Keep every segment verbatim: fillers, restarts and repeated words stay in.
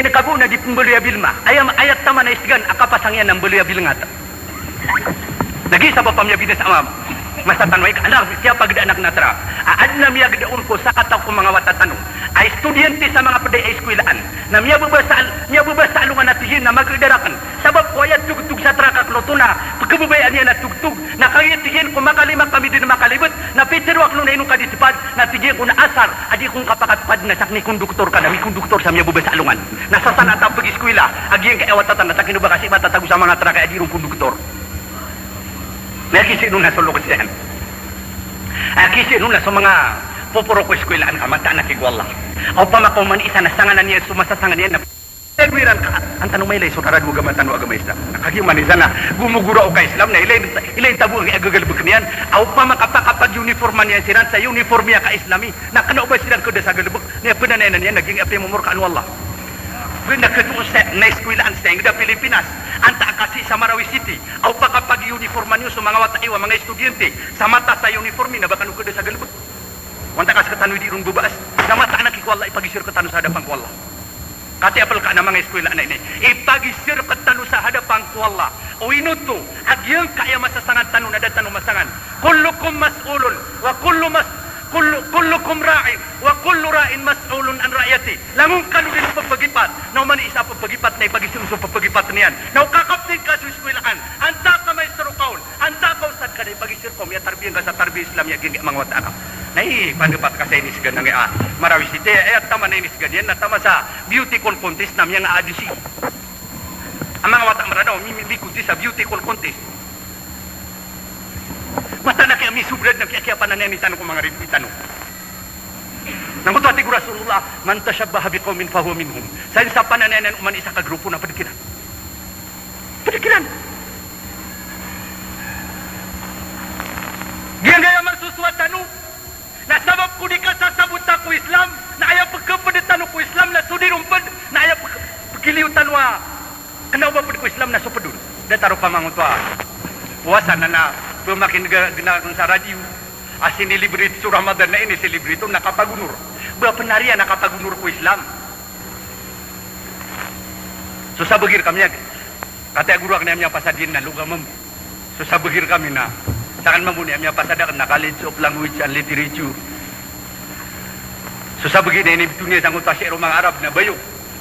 Kabo na di pmbaloy a bilma. Aya, aya taman a isgan a kapasang iyan na mbaloy a bilngat. Lagid sabap a miyabinasa a masa tano ay ka, anak, siyapagdaan akn a tara a adn a miyagda on ko sakataw ko manga wata tano a estudyante sa manga pd a iskwilaan na miyababasa, miyababasa alongan a tig iyan na magda rakn. Sabap ko aya togtog sa tara ka kn oto na pkhababayaan iyan a togtog. Na kagiya tig iyan ko makalima kami dn makalibet, na pitharo akn on a ino ka di tepad, na tig iyan ko na asar a di ko ngka pakatepad na sakn i konduktor ka na mikonduktor sa miyababasa alongan. Na sa san a ta pag-iskwila a giyangkai a wata tano na sakn o ba ka sii matatago sa manga trak a di ron konduktor. Na aya kisii on na so loks iyan. Aya kisii on na so manga poporo ko iskwilaan ka, mataan aki ko Allah. Opama ka oman i isa na sanganan iyan so masasangan iyan na Aya gwiran ka, an tano mailay so rarad o agama tano a agama Islam. Na kagiya oman i isa na gomogora o ka-Islam na ilay, ilay tano bo a gagalbk niyan. A opama ka pakapag-uniforman iyan siran sa uniform a ka-Islami. Na kna o ba siran khada sa galbk. Na aya pnanayanan iyan na giyangkai a piyamomorkaan o Allah. Giyangkai a khatoon sa, na iskwilaan sa ingd a Pilipinas. Antaa ka sii sa Marawi City. A opama ka pag-uniforman iyo so manga wata iyo a manga estudyante sa matas a uniform na ba kano khada sa galbk. Antaa ka sktano i di ron babaas. Na mataan aki ko Allah, ipagisir rktano sa hadapan ko Allah. Katii a plkaan a manga iskwilaan a ini, ipagisir rktano sa hadapan ko Allah. O ino oto a giyangkai a masasangan tano na da tano masangan. Kullukum mas'ulun wa kullu mas-, kullu, kullukum ra'in wa kullu ra'in mas'ulun an ra'iyati. Langon kano dn pphagipat, na oman i isa a pphagipat na ipagisir on so pphagipat iyan. Na o kakaptin ka so iskwilaan, antaa ka maestro ka on, antaa ka ustad ka na ipagisir ko miyatarbiya ngka sa tarbiya Islam a giyangkai a manga wata aka. Na ipandpat ka sa inisgan angkai a Marawi City, aya taman a inisgan iyan na taman sa beauty con-, contest na miyangaadn sii a manga wata a Mranaw, mi, mi, mikontest sa beauty con-, contest. Mataan aki a misobrad na kiya, kiyapananayan tano ko manga ridi tano. Na angkoto a tig o Rasulullah, "Man tashabbaha biqawmin fahuwa minhum." Sa isa a pananayan oman i isa ka grupo na pd kiran. Pd kiran. Giyangkai a masosowa tano na sabap ko di kasasabota ko Islam, na aya pkhapd tano ko Islam na so di ron pd, na aya pk-, pkhiliyo tano a kna o ba pd ko Islam na so pd on. Datar o pamangotwa. Puasa na, na pmakineg, gna, sa radio a sinilibriti so Ramadan na ini, silibriti on na kapagonor. Ba pn ari a na kapagonor ko Islam. So sabagi rkami a, katii a goro akn a miyapasad iyan na loga mambo. So sabagi rkami na, sakn mambo niyan miyapasad akn na College of Language and Literature. So sabagi na inibto niyan sangkoto a sii ro manga Arab na bayo.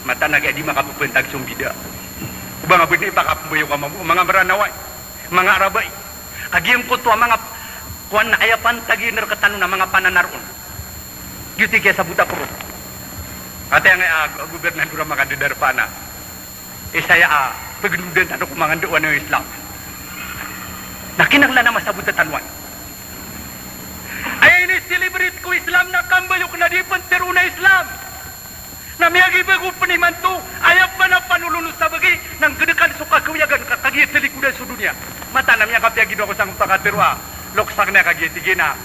Mataan aki a di makappantag so mbida. O ba nga bdi pakapmbayo ka mambo, manga Mranaw ai, manga Arab ai. Kagiya angkoto a manga kowan na aya pantagi rktano na manga pananar on. Giyoto i kiyasabota ko ron. Katii angkai a gobernador a makadadarpa na isa aya a pagnodan tano ko manga ndaowan o Islam. Na kinanglan a masabota tano aya. Aya ini-celebrate ko Islam na kambayok na di pn tharoon a Islam. Na miyagiba ko pn imanto, aya pn a panolon o sabagi, na nggdkan so kakawiyagan ka kagiya talikodan so doniya. Mataan a miyakapiya ginawa ko sangkoto a katharo a loks akn a kagiya tig iyan a,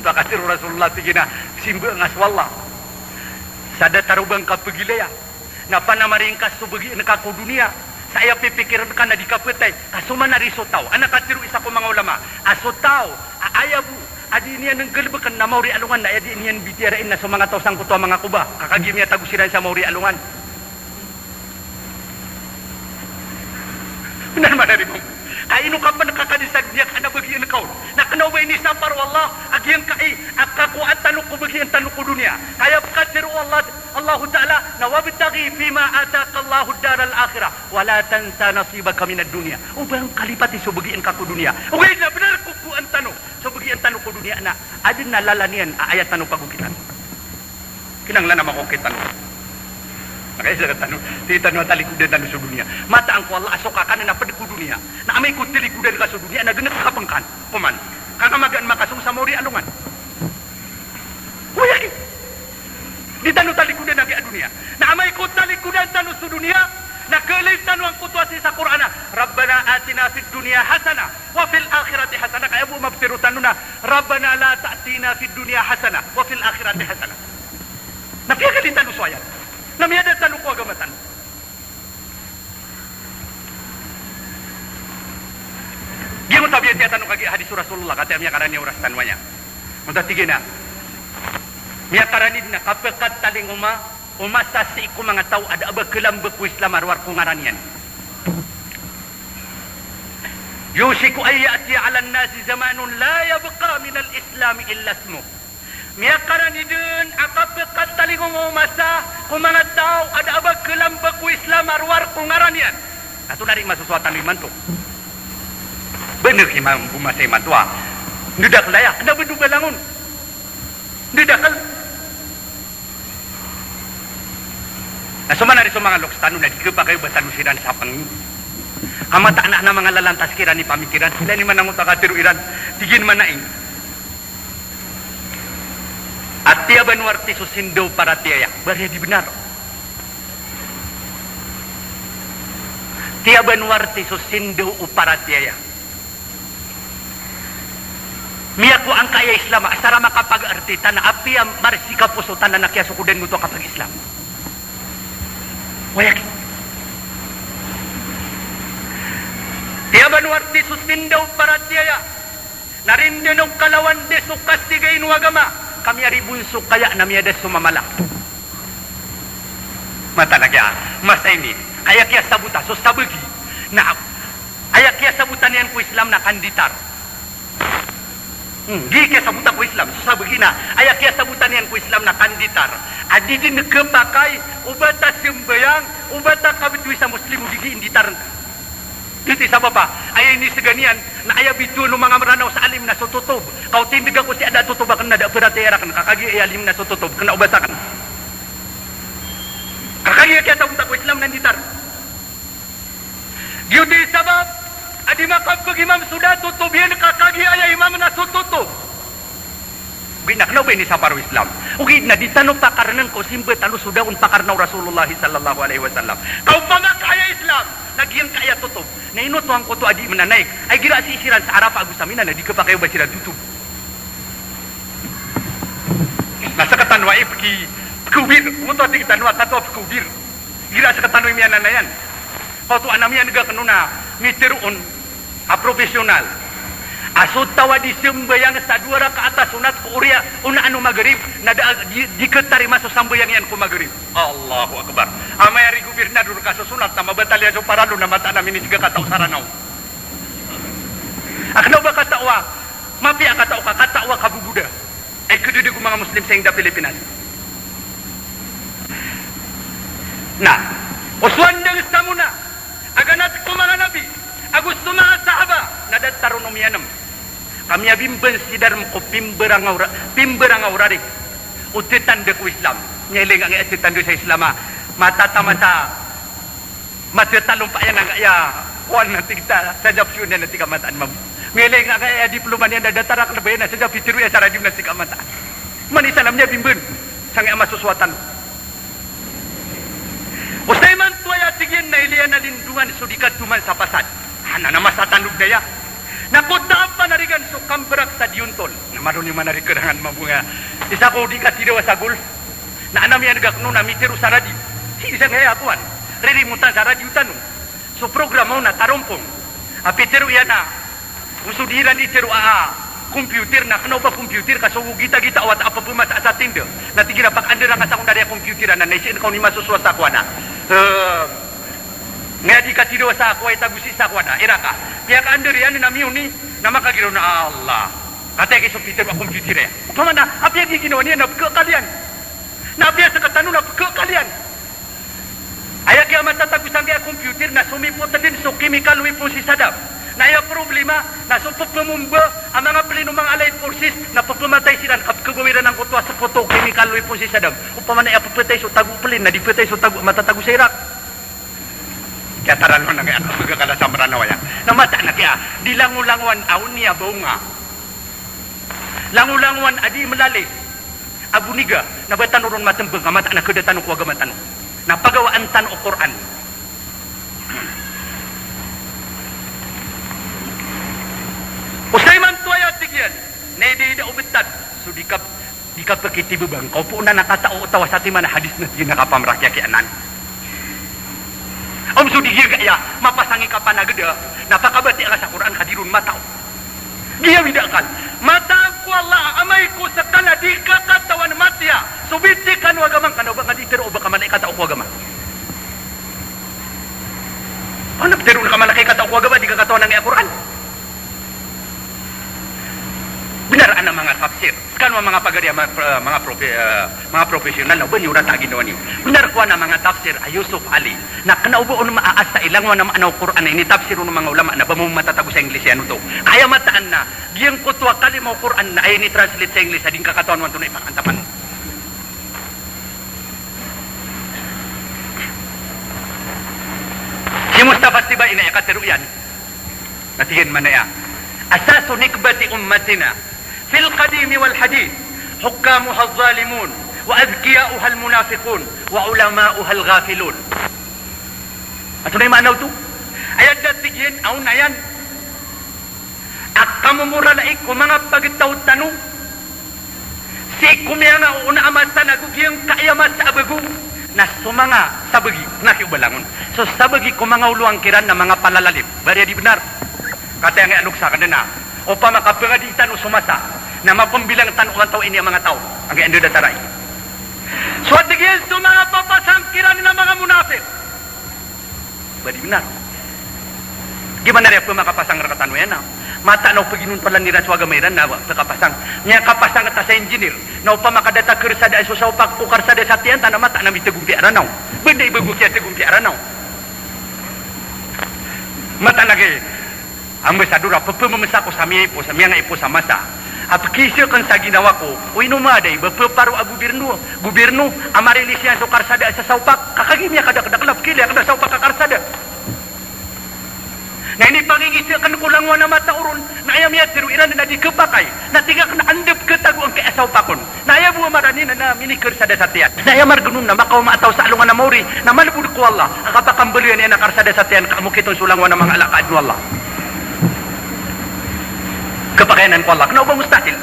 ba katharo o Rasulullah tig iyan a, simba nga so Allah sa datar o ba ngka pagilaya. Na panamari ngka so bagian ka ko doniya sa aya pipikirn ka na di ka phatay, ka so manari so taw. Adn a katharo o isa ko manga ulama a so taw a aya bo a di niyan nggalbkn na maori alongan na aya di niyan bitiyarain na so manga taw sangkoto a manga koba, ka kagiya miyatago siran sa maori alongan. Bnar manari bo. Ka ino ka pn kakadi sa doniya ka na bagian ka on. Na kna o ba inisapar o Allah a giyangkai a kakowa tano ko bagian tano ko doniya. Ka aya pkatharo o Allah, Allahu Ta'ala na, "Wabtaghi fima ataka Allahu ad-daral akhirah, wa la tansa nasibaka minad dunya." O ba ngka lipati so bagian ka ko doniya. Ogaid na bnar ko kowaan tano so bagian tano ko doniya na adn a lalan iyan a aya tano pagokitan. Kinanglan a makokit tano. Makaisa tano, di tano a talikodan tano so doniya. Mataan ko Allah a so kakanan a pd ko doniya na amay ko talikodan ka so doniya na gnk ka pn kan. Koman. Ka kamagaan makasong sa maori alongan. Oyakin. Di tano talikodan angkai a doniya. Na amay ko talikodan tano so doniya, na khailay tano angkoto a sii sa Qur'an a, "Rabbana atina fid dunya hasanah, wa fil akhirati hasanah." Ka aya bo maptharo tano na, "Rabbana la ta'tina fid dunya hasanah, wa fil akhirati hasanah." Na piyakhailay tano so ayat. Na miyada tano ko agama tano. Giyoto a biyatiya tano kagiya hadis o Rasulullah, katii a miyakarani a oras tano aya. Onta tig iyan a, miyakarani dn a kapkatalingoma O masa sii ko manga taw a da a ba kalambk o Islam a rowar ko ngaran iyan. Yushiku an ya'tiya 'alan nasi zamanun la yabqa minal Islami illa ismuh. Miyakarani dn a kapkatalingoma o masa ko manga taw a da a ba kalambk o Islam a rowar ko ngaran iyan. Na antonaa i masosowa tano imanto? Bnar ki mambo masa imanto a ndadakl aya, kna ba dn o ba langon. Ndadakl. Na so manari so manga loks tano na di khapakay o ba tano siran sapngi. Ka mataan a na manga lalantas kiran i pamikiran, sii niyan i manangoto a katharo iran, tig iyan manai a tiyaban o arti so sindaw paratiyaya, bariya di bnar. Tiyaban o arti so sindaw o paratiyaya. Miyakowa angkaya Islam a asar a makapagarti tano, apiya marsi ka poso tano na kiyasokodan oto a kapag-Islam. Wayaki. Tiyaban o arti so sindaw paratiyaya. Na rindan o kalawan dn so kastigain o agama, ka miyaribon so kaya na miyadas so mamala. Mataan a kiya, masa ini, aya kiyasabota so sabagi, na aya kiyasabota niyan ko Islam na kanditar. Hmm, di kiyasabota ko Islam so sabagi na aya kiyasabota niyan ko Islam na kanditar. A di dn khapakay o ba ta sambayang, o ba ta kabtowi sa Muslim o di giya inditar. Giyoto i sabap a aya inisgan iyan na aya bitowan o manga Mranaw sa alim na so totob. Ka o tindg ako sii a da a totob akn na da a paratiyaya rakn, ka kagiya aya alim na so totob, kna o basa akn. Ka kagiya kiyasabota ko Islam na nditar. Giyoto i sabap a di makapag-imam so da a totob iyan, ka kagiya aya imam na so totob. Ogaid na kna o ba inisapar o Islam. Ogaid na di tano pakarnan ko simba tano so da on pakarna o Rasulullah sallallahu alaihi wasallam. Ka opama ka aya Islam na giyangkaya totob, na ino to angkoto a di mnanaik a igira sii siran sa Arafah ago sa Mina na di khapakay o ba siran totob? Na sktano a ipki, pkobir, oto a tig tano a kato a pkobir. Igira sktano i miyananayan. Oto a na miyan'g akn on a mitharo on a professional a so taw a di sambayang sa dowa rakaat a sonat ko oriyan o Maghrib, na da a di, di khatarima so sambayang iyan ko Maghrib. Allahu Akbar. Amay ari gobirnador ka so sonat na mabatal iyan so paralo na mataan a minisga kataw sa Ranaw. A kna o ba kataw a mapiya, kataw ka, kataw a kaboboda. Ay, khadadeg o manga Muslim sa ingd a Pilipinas. Na o so andang samona a ganat ko manga nabi ago so manga sahaba na datar on o miyanm. Ka miyabimban si darm ko pimbarang a ora-, pimbarang a orarig o titanda ko Islam. Miyailay nga aya titanda sa Islam a matatama sa Matiya talompa iyan angkaya kowan na tig ta, sa Japan iyan na tig a mataan mam-, miyailay nga angkaya diploma niyan na datar a kalbayan na sa Japan, pitharo iyan sa radio na tig a mataan. Mani salam niya bimbin sangkaya masosowa tano. Osayi man to aya tig iyan na ilaya na lindongan so di katoman sa pasad. Ana na masa tano dn aya. Na ko tapan a rigan so kambrak sa Diontol. Na maron iyo manarig kerangan mambo nga. Isa ko di katidawa sa golf. Na ana miyan'g akn on a mitharo sa radio. Sii sangkaya kowan, ririmotan sa radio tano so programa on a Tarompong. A pitharo iyan a, o so di iran itharo a, a computer na kna o ba computer ka so gitagita o wata a pphamasaa sa tinda. Na tig iyan a pakaandra nga sa kon da aya computer anan na isiin ka on i masosowa sa kowan a, eh, nga di katidawa sa kowa i tago sii sa kowan a, ira ka. Piyakaandra iyan na miyoni, na makagiraw na Allah. Kataya ki so pitharo a computer aya. Opama na apiya giginawa niyan na pkhaakal iyan. Na apiya sktano na pkhaakal iyan. Aya kiyamatatago sangkaya computer na somipot dn so chemical weapon si Saddam. Na aya problema na so pphamomba a manga plane o manga allied forces na pphamatay siran ka pkhabaw iran angkoto a spoto o chemical weapon si Saddam. Opama na aya pphatay so tago plane na di phatay so tago matatago sa Iraq. Kiyataran on angkaya kapagakala sa Mranaw aya. Na mataan a kiya, di langolangowan a oni a bawnga. Langolangowan a di mlalis a boniga, na ba tano ron matmbang ka mataan a khada tano ko agama tano. Na pagawaan tano o Qur'an. Osayi man to aya tig iyan, na ida-ida o btad so di kap-, di kapakitibabang ka opama na katao o taw a satiman a hadis na tig iyan a kapamrak iyan ki anan. Om so di giyangkaya mapasang i kapanagada, na pakabatiya ka sa Qur'an ka di ron matao. Giya wida akal. Mataan ko Allah, amay ko sa kala di ka katawan matiya so bitikan o agama ngka, na o ba nga di tero o ba ka malaikat ako agama. Ano ptero na ka malaikat ako agama, di ka katawan angkai a Qur'an? Bnar anan a manga tafsir. Skano a manga pagari a ma-, eh, manga profe-, eh, manga professional na o ba niyo rata a ginawa niyo. Bnar ko anan a manga tafsir a Yusuf Ali. Na kna o ba on maasa i langowan a maana o Qur'an a initafsir on o manga ulama na ba mambo matatago sa English iyan oto. Ka aya mataan na giyangkoto a kalima o Qur'an na aya initranslate sa English a di ngka katawan o antonaa i pakaantapan on. Si Mustafa Sibai na aya katero iyan. Na tig iyan man aya, "Asasu nikbati ummatina fil qadimi wal hadith, hukkamuha adh-dhalimun, wa adhkiya'uha al-munafiqun, wa ulama'uha al-ghafilun." Antonaa i maana oto? Aya da tig iyan a onayan a kamomoralai ko manga pagtaw tano sii ko miyanga o ona a masa nago giyangkai a masa a bago, na so manga sabagi, na kiyobalangon. So sabagi ko manga olowan kiran na manga palalalim. Bariya di bnar? Kataya angkai a lokes akn na opama ka pangadi tano so masa, na mapmbilang tano o antawaa ini a manga taw angkai a ndadatarai. So a tig iyan, so manga papasang kiran na manga munafiq. Ba di bnar? Giyanan a aya pmakapasang rktano iyan na mataan a o paginontolan iran so agama iran na pkapasang. Miyakapasang ta sa engineer na opama ka da ta karsadaan so sawpak ko karsada sa tiyan ta na mataan a mitagompiya Ranaw. Ba di bago kiyatagompiya Ranaw? Mataan a gi Ambasador a pphamamasa ko sa miyaipo, sa miyangaipo sa masa a pkiisa akn sa ginawa ko o ino maday ba pparo a gobirno, gobirno a marilis iyan so karsada sa sawpak, ka kagiya miyakadakdakl a pkhailay akn a sawpak a karsada. Na inipangingisa akn ko langowan a matao ron, na aya miyatero iran na di khapakay, na tig akn a anda pkhatago angkai a sawpak on. Na aya bo a marani na, na minikarsada sa tiyan. Na aya margn on na makaoma a taw sa alongan a maori na malbod ko Allah a kapakambaloyan iyan a karsada sa tiyan ka amokit on so langowan a manga alakaad o Allah. Khapakay anan ko Allah, kna o ba mustahil?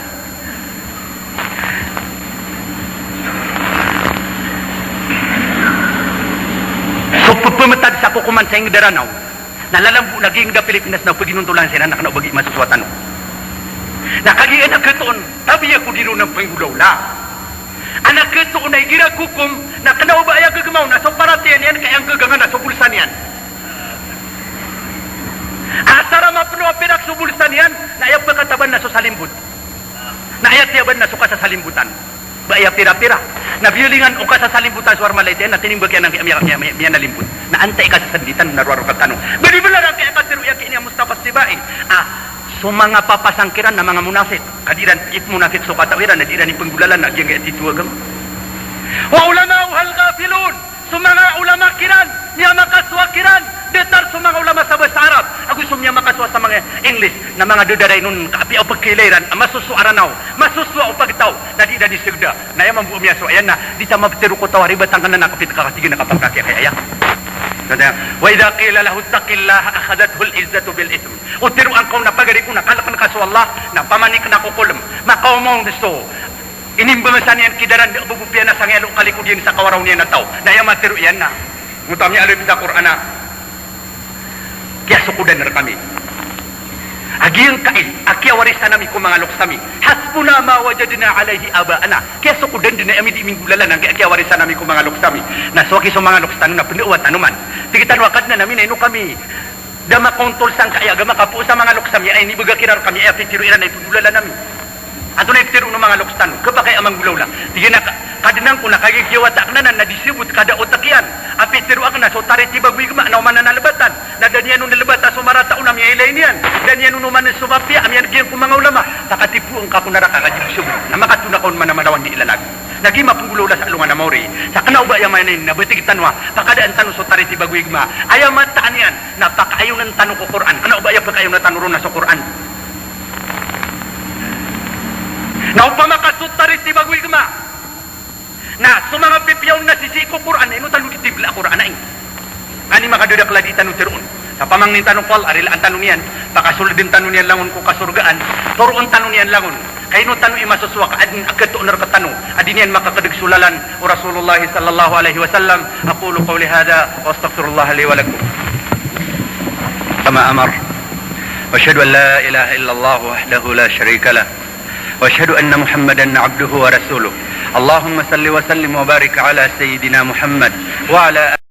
So pphamatad sa kokoman sa ingd a Ranaw na lalambo na giyangd a Pilipinas na o paginontolan siran na kna o ba gii masosowa tano. Na kagiya na khatoon, tabiya ko di ron a pnggolawla. Ana khatoon a igira kokom na kna o ba aya gagmaw na so paratiyaya niyan ka aya nggaga na so bolsa niyan. Asar a mapno a pirak so bolsa niyan, na aya pkhataban na so salimbot. Na aya tiyaban na so kasasalimbotan. Ba aya pira-pira. Na biyolingan o kasasalimbotan so armalait iyan na tinimbang iyan angkai a miya, miya, miya, miyanalimbot. Na antaa i kasasanditan na rowar o katano. Ba di bnar angkai a katero iyan ki ini a Mustafa Sibai a so manga papasang kiran na manga munafiq. Ka di iran ipmunafiq so katao iran, na di iran ipnggolalan a giyangkai a titho a agama. Wa ulama'uha al-ghafilun. So manga ulama kiran, miyamakasowa kiran, datar so manga ulama sa basa Arab ago so miyamakasowa sa manga English, na manga dadarai on ka apiya o pkhailay iran a masosowa a Ranaw, masosowa o pagtaw, na di iran isgda. Na aya mambo a miyasowa iyan na di ta maptero ko taw a ribat angkanan a kapit ka, katig iyan a kapakakiyakay aya. Wa idha qila lahu ittaqillaha akhadhathu al-izzatu bil ithm. O tero angka on a pagari ko na kalkn ka so Allah, na pamanik na ko kolm. Makaoma on so inimbamasa niyan ki daran da a bo piyanasang iyan o kalikod iyan sa kawaraw niyan a taw. Na aya matero iyan na, oto a miyaaloy pn sa Qur'an a kiyasokodan rkami a giyangkai a kiyawarisan ami ko manga loks ami. Hasbuna ma wajadna alayhi aba'ana. Kiyasokodan dn a ami di minggolalan angkai a kiyawarisan ami ko manga loks ami. Na so aki so manga loks tano na pndao tano man. Tig tano a Kadnan ami na ino kami da makaontol sangkai a agama ka poo sa manga loks ami a inibgay kiran rkami a aya pitero iran a ipnggolalan ami. Antonaa i pitero o manga loks tano? Khapakay a manggolawla. Tig iyan a Ka-, Kadnan ko na kagiya giya wata akn anan na di sabot ka da otak iyan a pitero akn a so taritiba go igma na oman a nalbatan na da niyan on nalbata so marata on a miyailay niyan, da niyan on oman so mapiya a miyadgiyan ko manga ulama. Pakatipoon ka ko naraka ka di sabot. Na makatona ka on man a marawan di ilalag. Na giya mapnggolawla sa alongan a maori. Sa kna o ba aya maana niyan na ba tig tano a pakadaan tano so taritiba go igma. Aya mataan iyan na pakaayonan tano ko Qur'an. Kna o ba aya pakaayonan tano ron na so Qur'an. Na opama ka so taritiba go igma na so manga pipiya on na sisii ko Qur'an, ino tano di tibla a Qur'an ai. Ani makadadakl a di tano teroon. Sa pamangnin tano ko Allah a rilaan tano niyan, pakasoldn tano niyan langon ko kasorgaan, toroon tano niyan langon. Ka ino tano i masosowa ka adn a khatoon rktano a di niyan makakadg so lalan o Rasulullah sallallahu alaihi wasallam. Aqulu qawli hadha wa astaghfirullah li wa lakum. Kama amar. Wa ashhadu an la ilaha illallah wahdahu la sharika lah. وأشهد أن محمدا عبده ورسوله. اللهم صل وسلم وبارك على سيدنا محمد وعلى